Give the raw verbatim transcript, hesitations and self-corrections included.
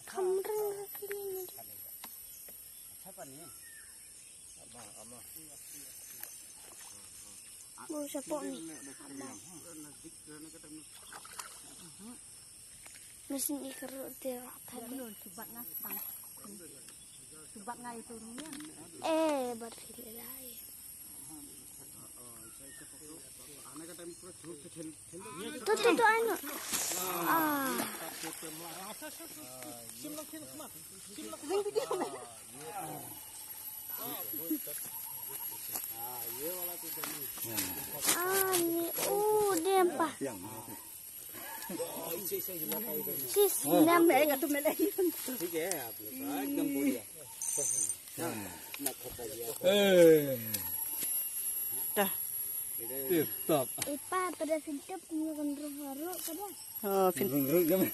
Kamreng kali ni. Bo shapoh ni. Mesin iker dia akan. Nun, cubat nga, bang. Cubat nga itu rumah. Eh, bat sila lai. Tu, tu, tu, anu. Ah. Ah, ni, oh, dia apa? Sis, nam. ठीक है, आप लोग का एकदम बढ़िया। Dah. Tip top. Ipa pada sintep punya kendrung baru pada. Oh, fin- Rung, rung, rung.